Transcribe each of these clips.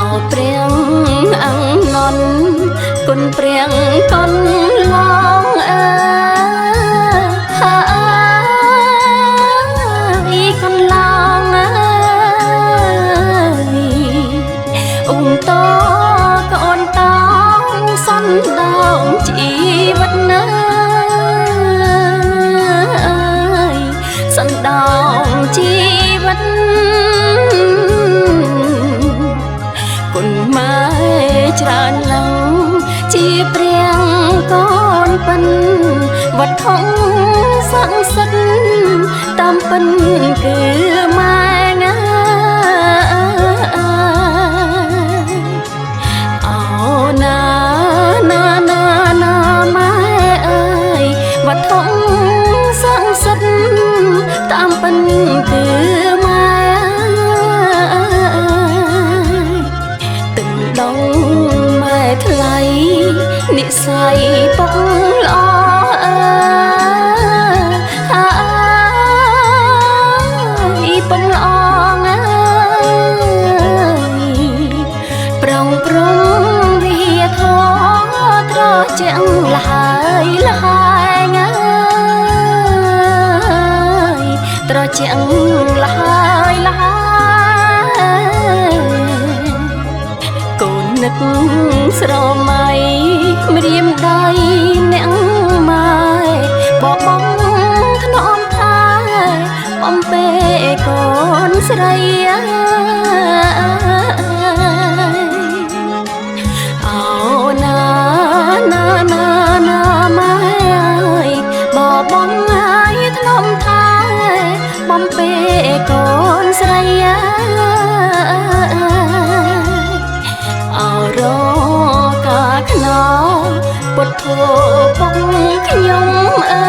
ោព្រះអង្គនន់គុណព្រះកុនឡងអើហើយកន្លងអើយអ៊ុំតកូនតងសន្ដងជីវិតណាសន្ដងជីវិតគុណម៉ែច្រើនឡើងជាព្រះកូនប៉ិនវត្ថុស័ក្តិសិទ្ធតាមពិនគឺម៉ែងាអូណាណាណាណាម៉ែអើយវត្ថុស័ក្តិសិទ្ធតាមពិនគឺម៉ែទឹងដងម៉ែថ្លៃនិស័យពុកល្អអើយពុកល្អអើយប្រងប្រងវិធត្រជាងលហើយលហើយអើយត្រជាងលហើយលហើយកូននឹកស្រមៃម្រាមដៃអ្នកម៉ែបបងធ្នមថែបំពេកូនស្រីអូណាណាណាណាម៉ែអើយបបងហើយធ្នមថែបំពេកូនស្រីអរកាខ្នពុទ្ធោពុកខ្ញុំអើ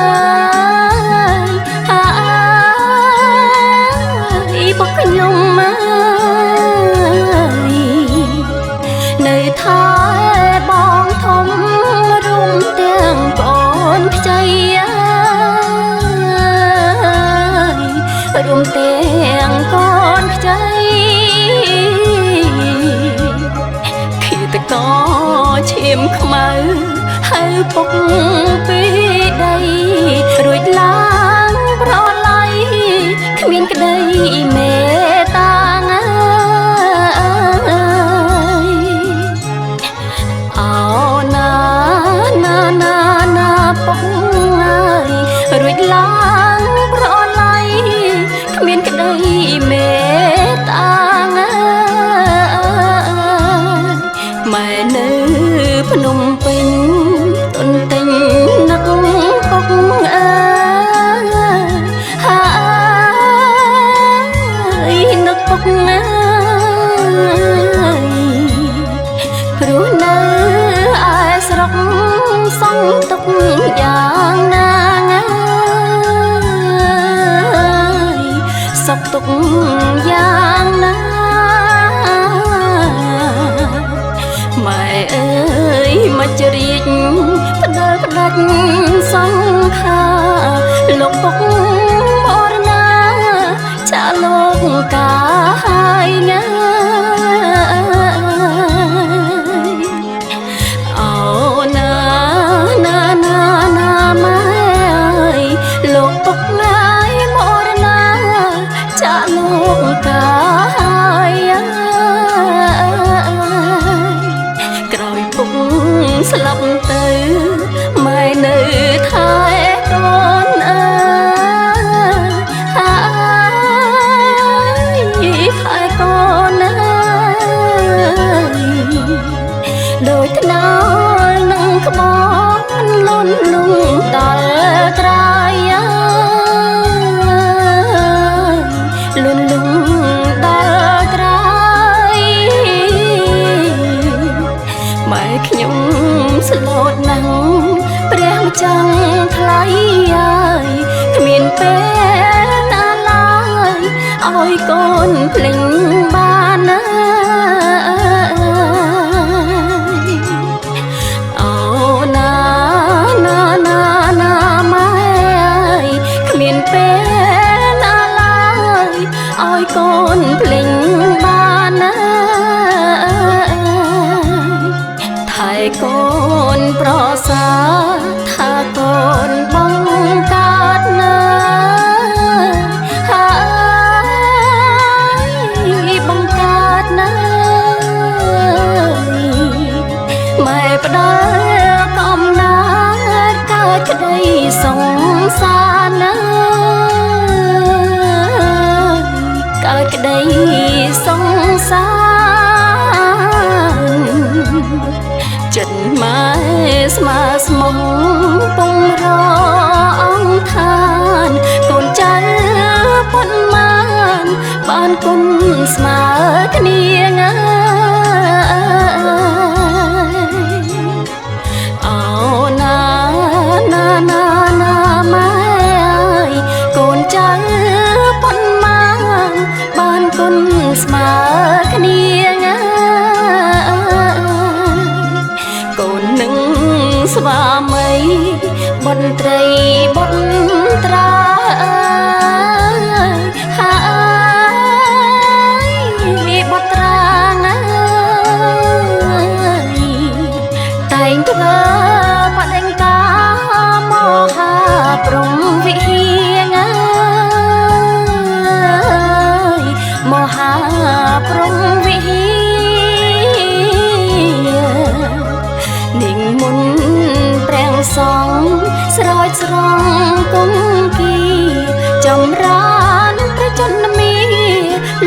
យហើយពុកខ្ញុំអើយនៅថែបងធំរុំទាំងកូនខ្ចីអើយរុំទាំងកូនខ្ចីឃាតកឈាមខ្មៅហៅពុកពីដីរួចឡើងប្រឡ័យគ្មានក្តីមេត្តាអើយអូណាណាណាណាពុកអើយរួចឡើងប្រឡ័យគ្មានក្តីមេត្តាអើយម៉ែនៅភ្នំពេញទុនទិញនឹកពុកអើយហើយនឹកពុកអើយព្រោះនៅឯស្រុកសងទុកយ៉ាងណាអើយសុខទុកយ៉ាងណាម៉ែអើយមកជ្រាជផ្ដិលផ្ដាច់សង្ខាលោកពុកមរណាចាលោកកាហើយងាអូណាណាណាណាម៉ែអើយលោកពុកងាយមរណាចាលោកកាហើយក្រោយពុកស្លាប់ទៅម៉ែនៅថែកូនអើយថែកូនអើយដោយថ្នោលនឹងក្បនលន់លងដល់ត្រៃលន់លងដល់ត្រៃម៉ែខ្ញុំស្លូតណាស់ព្រះម្ចាស់ថ្លៃអើយគ្មានពេលណាឡើយឲ្យកូនភ្លេងបានណាអូណាណាណាណាម៉ែអើយគ្មានពេលណាឡើយឲ្យកូនភ្លេងបានណា ផ្ដល់កំណើតកើតក្តីសង្សារណាកើតក្តីសង្សារចិត្តម៉ែស្មើស្មងពងរអង្គឋានកូនចៅប៉ុន្មានបានគុណស្មើគ្នាងាអូណាណាណាណាម៉ែអើយកូនចៅប៉ុន្មានបានគុណស្មើគ្នាងាកូននឹងស្វាមីបុត្រីបុត្រាហើយបុត្រាតែងធ្វើបដិង្កាមហាព្រំវិហារមហាព្រំវិហារនិមន្តព្រះសង្ឃស្រោចស្រង់គង្គីចម្រើនព្រះជន្មា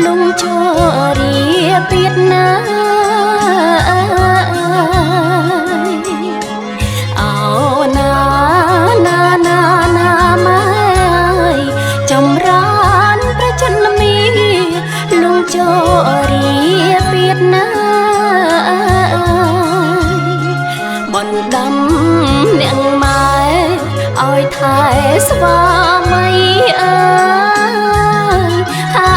លងជរាពីតណាអោណាណាណាណាម៉ែចម្រើនព្រះជន្មាលងជរាពីតណាបណ្ដាំអ្នកម៉ែឲ្យថែស្វាមីអើយហើ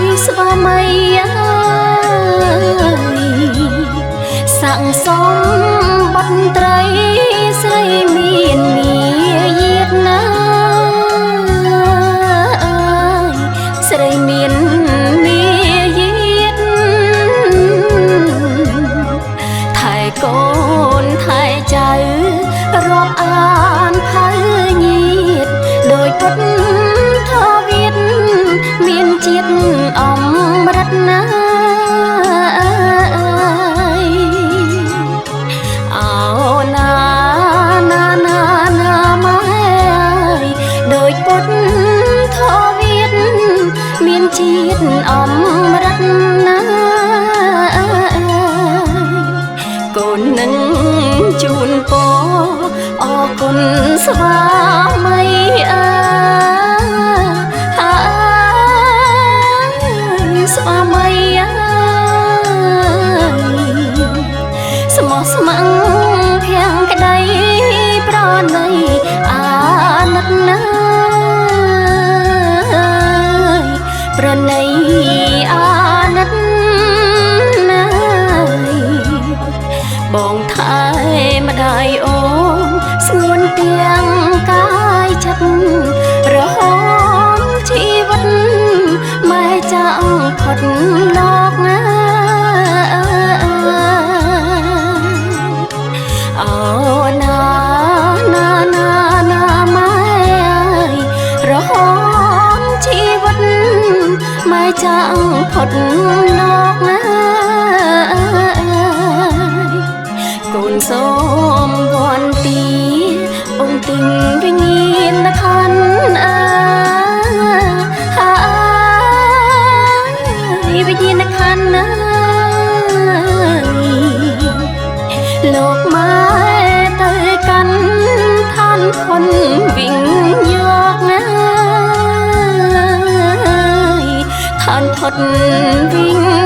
យស្វាមីអើយសាំងសំបត្រីស្រីមានមាយាទណាអើយស្រីមានមាយាទថែកូនថែចៅរាប់អានផៅញាតដោយពុទ្ធវិទ្យមានជាតិអមរិតណាអោណាណាណាណាម៉ែដោយពុទ្ធវិទ្យមានជាតិអមរិតណាកូននឹងជូនពរអរគុណស្វាមីអើយស្វាមីអើយស្មោះស្ម័គ្រភាំងក្តីប្រណីអាណិតណាប្រណីអាណិតណាបងថែម្ដាយអូនស្ងួនទាំងកាយចិត្តរហូតជីវិតម៉ែចាំងផុតលោកណាអូណាណាណាណាម៉ែរហូតជីវិតម៉ែចាំងផុតលោកណាកូនសូមវន្ទីអង្គទិញវិញ្ញាណខណ្ឌអើហើយវិញ្ញាណខណ្ឌណាលោកម៉ែទៅកាន់ឋានផុនវិញយកណាឋានផុតវិញ